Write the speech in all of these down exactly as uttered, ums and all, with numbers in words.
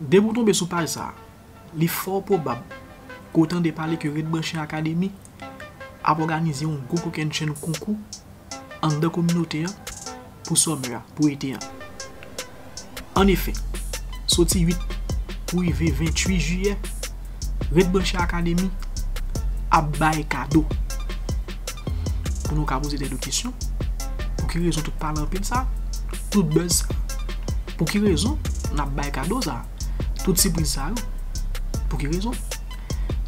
Depi w tonbe sou paj sa a, li fò pwobab ke w tande pale ke Red Branche Academy ap òganize yon gwo kokennchenn konkou anndan kominote an pou summer a, pou ete an. Anefè, soti uit pou rive venntuit jiyè, Red Branche Academy ap bay kado. Kounye w ka poze tèt ou kesyon, pou ki rezon tout pale anpil sa, tout buzz sa? Pou ki rezon n ap bay kado sa? Tout sipriz sa yo? Pou ki rezon?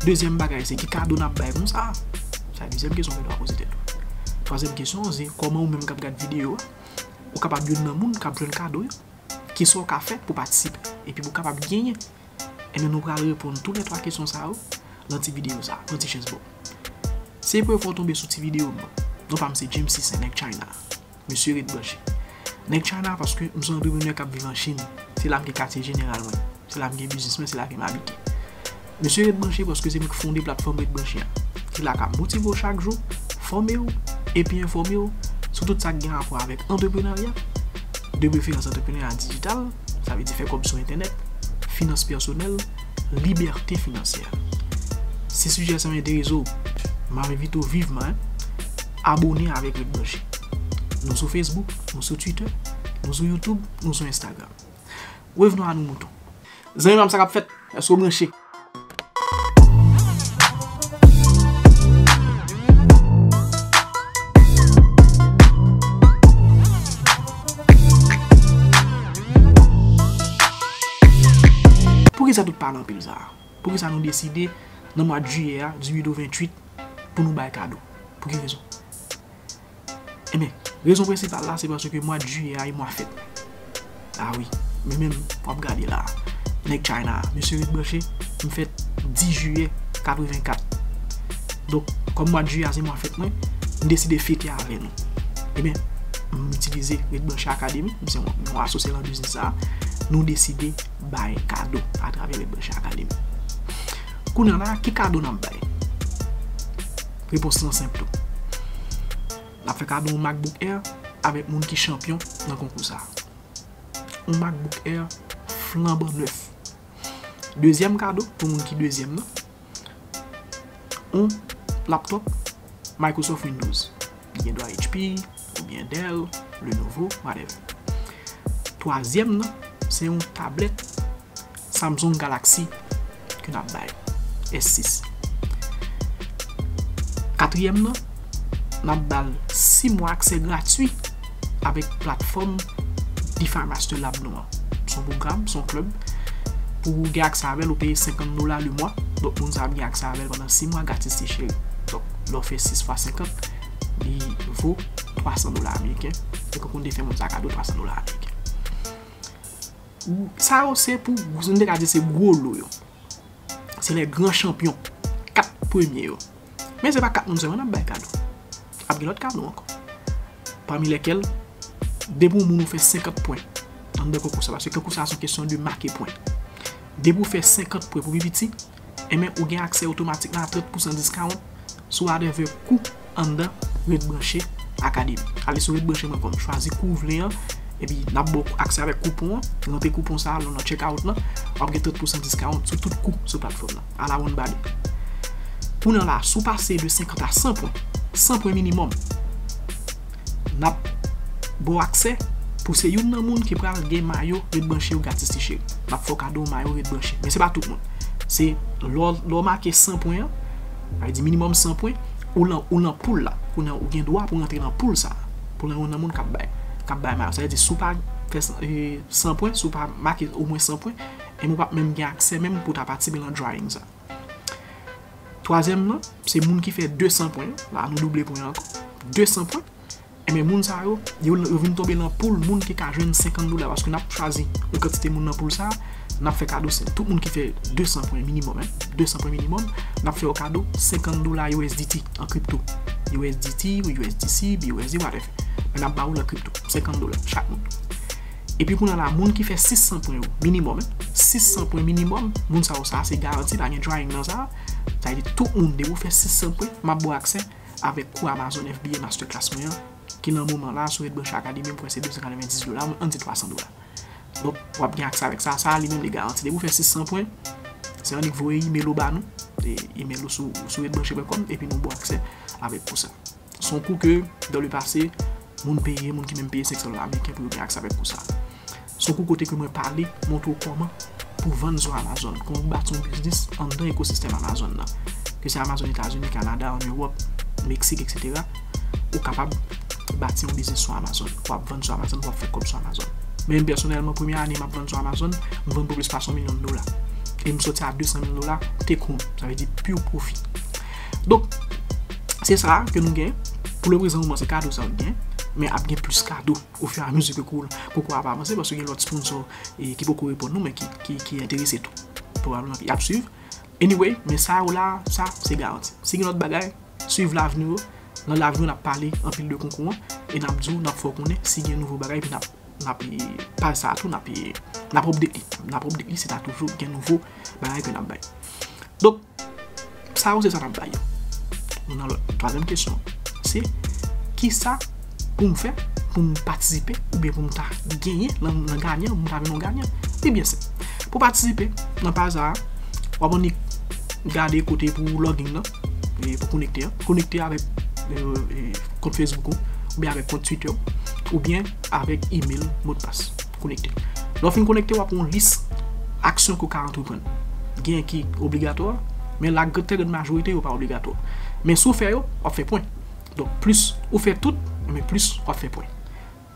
Dezyèm bagay, se ki kado n ap bay konsa? Sa se dezyèm kesyon ke w dwe poze tèt ou. Twazyèm kesyon an, se kòman ou menm k ap gad videyo a, ou kapab youn nan moun k ap jwenn kado yo? Kisa w ka fè pou patisipe epi pou w kapab genyen? Ebyen, nou pral reponn toulètwa kesyon sa yo nan ti videyo sa a. Pran ti chèz ba w. Si se premye fwa w tonbe sou ti videyo m nan, non pa m se James Cisen, nèg China. Mesye Red Branche. Nèg China paske m se yon antreprenè k ap viv an Chin. Se la m gen katye jeneral mwen. Se la m gen biznis mwen, se la ke m abite. Mesye Red Branche paske se mwen ki fonde platfòm Red Branche a. Se la k ap motive w chak jou, fòme w, epi enfòme w sou tout sa k gen rapò avèk antreprenarya, de preferans antreprenarya dijital, sa vle di fè kòb sou entènèt, finans pèsonèl, libète finansyè. Si sijè sa yo enterese w, m ap envite w vivman, en, abòne avèk Red Branche. Nou sou Facebook, nou sou Twitter, nou sou YouTube, nou sou Instagram. Revenons à nos moutons. Zanmi pa m, sa k ap fèt? Èske w branche? Poukisa tout pale anpil sa a? Poukisa nou deside nan mwa jiyè a, dizuit ou venntuit, pou nou bay kado? Pou ki rezon? Ebyen, rezon prensipal la, se paske mwa jiyè a e mwa fèt mwen. A wi, mwen menm, w ap gade la. Nèg China, mesye Red Branche, m fèt dis jiyè katrevenkat. Donk, kòm mwa jiyè a se mwa fèt mwen, m deside fete avè nou. Ebyen, m itilize Red Branche Academy, m se yon, yon asosye nan biznis sa a, nou deside bay kado atravè Red Branche Academy. Kounye a la, ki kado n ap bay? Repons lan senp tou. N ap fè kado yon MacBook Air avèk moun ki chanpyon nan konkou sa a. Yon MacBook Air flanban nèf. Dezyèm kado, pou moun ki dezyèm nan, yon laptop Microsoft Windows. Li gen dwa H P, oubyen Dell, Lenovo, whatever. Twazyèm nan, se yon tablèt Samsung Galaxy ke n ap bay, S sis. Katriyèm nan, n ap ba l sis mwa aksè gratwi avèk platfòm DeFi Master Lab nou an. Se yon pwogram, se yon klèb. Pou w gen aksè avè l, ou peye senkant dola le mwa. Donk, moun sa ap gen aksè avè l pandan sis mwa gratis, ti cheri. Donk, lè w fè sis fwa senkant, li vo twasan dola ameriken. E konkou n te fè moun sa kado twasan dola ameriken. Sa yo se pou, nou te ka di se gwo lo yo. Se les grands champions. Kat premye yo. Men se pa kat moun sèlman n ap bay kado. Ap gen lòt kado ankò. Pami lèkèl, depi yon moun ou fè senkant pwen anndan konkou sa, paske konkou sa se yon kesyon de make pwen. Depi ou fè senkant pwen pou pi piti, enben, ou gen aksè otomatikman a trant pousan discount sou whatever kou anndan Red Branche Academy. Ale sou red branche pwen kòm, chwazi kou ou vle an, epi n ap ba w aksè avèk koupon an, rantre koupon sa a, lè w nan check out lan, w ap gen trant pousan discount sou tout kou sou platfòm nan. Ala wonn bade. Kounye a la, si w pase de senkant a san pwen, san pwen minimòm, n ap ba w aksè pou se youn nan moun ki pral gen mayo Red Branche yo gratis, ti cheri. N ap fè w kado mayo Red Branche. Men se pa tout moun. Se lè w, lè w make san pwen an, sa vle di minimòm san pwen, ou lan, ou lan poul la. Kounye a ou gen dwa pou rantre nan poul sa a. Pou lan youn nan moun k ap bay, k ap bay mayo. Sa vle di si w pa fè san, e, san pwen, si w pa make omwen san pwen, e ou p ap menm gen aksè menm pou w ta patisipe nan drawing sa. Twazyèm lan, se moun ki fè de san pwen. La, nou double pwen an ankò. De san pwen. Enben, moun sa yo, yo, yo vin tonbe nan poul moun ki ka jwenn senkant dola, paske n ap chwazi yon kantite moun nan poul sa a, n ap fè kado, se tout moun ki fè de san pwen minimòm, en, de san pwen minimòm, n ap fè yo kado senkant dola U S D T an kripto. U S D T, ou U S D C, B U S D, whatever. Men n ap ba ou l an kripto, senkant dola chak moun. Epi kounye a la, moun ki fè sis san pwen yo, minimòm, en, sis san pwen minimòm, moun sa yo, sa se garanti, pa gen drawing nan sa. Sa vle di tout moun, depi w fè sis san pwen, m ap ba w aksè avèk kou Amazon F B A Masterclass mwen an, ki nan moman la, sou Red Branche Academy, m kwè se de san katrevenndis dola, ann di twasan dola. Donk, w ap gen aksè avèk sa. Sa a li menm li garanti. Depi w fè sis san pwen, se annik voye email ou ba nou. E email ou sou, sou ret branche pwen kòm, epi nou ba w aksè avèk kou sa. Se yon kou ke, dans le passé, moun peye, moun ki menm peye senk san dola ameriken pou yo gen aksè avèk kou sa. Se yon kou kote ke mwen pale, montre w kòman pou vann sou Amazon, kòman pou bati yon biznis anndan ekosistèm Amazon nan. Ke se Amazon Etazini, Kanada, ann Ewòp, Meksik, etsetera, ou kapab bati yon biznis sou Amazon. W ap vann sou Amazon, w ap fè kòb sou Amazon. Men m pèsonèlman, premye ane m ap vann sou Amazon, m vann pou plis pase yon milyon dola. E m soti a de san mil dola, take home. Sa vle di pure profit. Donk, se sa ke nou gen. Pou le prezan moman, se kado sa nou gen. Men ap gen plis kado ofiramezu ke kou, konkou a ap avanse, paske gen lòt sponsor, e, ki poko reponn nou, men ki, ki, ki enterese tou. Pwobableman ki ap swiv. Anyway, men sa yo la, sa, se garanti. Si gen lòt bagay, swiv lavni yo. Nan lavni yo, n ap pale anpil de konkou an. E n ap di w, n ap fè w konnen si gen nouvo bagay, epi n ap, n ap, e, paj sa a tou, n ap, e, n ap update li. N ap update li, si ta toujou gen nouvo bagay ke n ap bay. Donk, sa yo se sa n ap bay yo. Nou nan lòt, twazyèm kesyon, se kisa pou m fè pou m patisipe oubyen pou m ta genyen nan, nan ganyan, pou m ta vin yon ganyan? Li byen senp. Pou patisipe nan paj sa a, w ap annik gade kote pou login nan, e pou konekte an. Konekte avèk, e, e, kont Facebook ou, oubyen avèk kont Twitter ou, oubyen avèk email, modpas. Konekte. Lè w fin konekte, w ap yon lis aksyon ke w ka antreprann. Gen ki obligatwa, men la, trè gran majorite yo pa obligatwa. Men si w fè yo, w ap fè pwen. Donk, plis ou fè tout, men plis w ap fè pwen.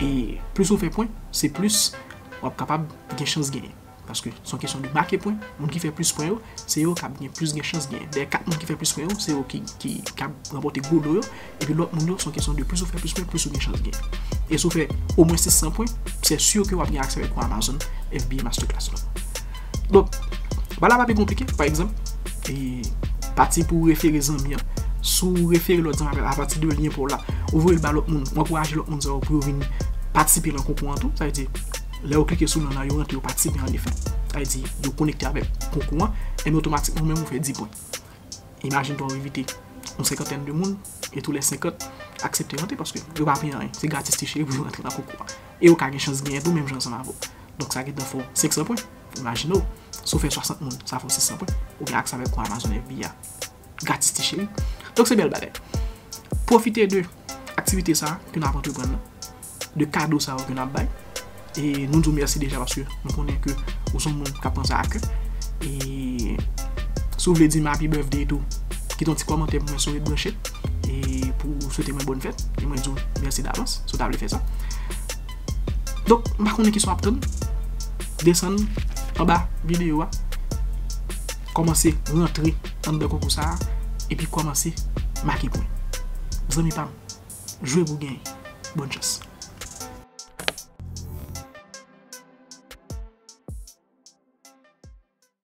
E plis ou fè pwen, se plis w ap kapab gen chans genyen. Paske se yon kesyon de make pwen. Moun ki fè plis pwen yo, se yo k ap gen plis gen chans genyen. Dèyè kat moun ki fè plis pwen yo, se yo ki, ki, k ap ranpòte gwo lo yo. Epi lòt moun yo, se yon kesyon de plis ou fè plis pwen, plis ou gen chans genyen. E si w fè omwen sis san pwen, se si ke w ap gen aksè avèk kou Amazon F B A Masterclass la. Donk, bagay la pa pi konplike. Pa egzanp, e, pati pou refere zanmi an. Si w refere lòt zanmi apati de lyen pa w la, ou voye l ba lòt moun, ou ankouraje lòt moun sa yo pou yo vin patisipe nan konkou an tou. Sa vle di, lè yo klike sou lyen an, yo rantre, yo patisipe an efè. Sa vle di, yo konekte avèk konkou an, e otomatikman ou menm ou fè dis pwen. Imajine twa ou envite yon senkantèn de moun, e tou lè senkant aksepte rantre, paske yo pa peye anyen. Se gratis ti cheri pou yo rantre nan konkou an. E yo ka gen chans genyen tou menm jan ansanm avè w. Donk sa gentan fè w senk san pwen. Imajine w, si w fè swasant moun, sa fè w sis san pwen. Ou gen aksè avèk kou Amazon F B A. Gratis ti cheri. Donk se bèl bagay. Pwofite de aktivite sa ke n ap antreprann nan, de kado sa yo ke n ap bay. E nou di w mèsi deja paske nou konnen ke ou se yon moun k ap pran sa a kè. E si w vle di m happy birthday tou, kite yon ti kòmantè pou mwen sou Ret Branche. E pou w swete mwen bòn fèt. E mwen di w mèsi davans si w ta vle fè sa. Donk, m pa konnen kisa w ap tann. Desann anba videyo a. Kòmanse rantre anndan konkou sa a. Epi kòmanse make pwen. Zanmi pa m, jwe pou genyen. Bòn chans.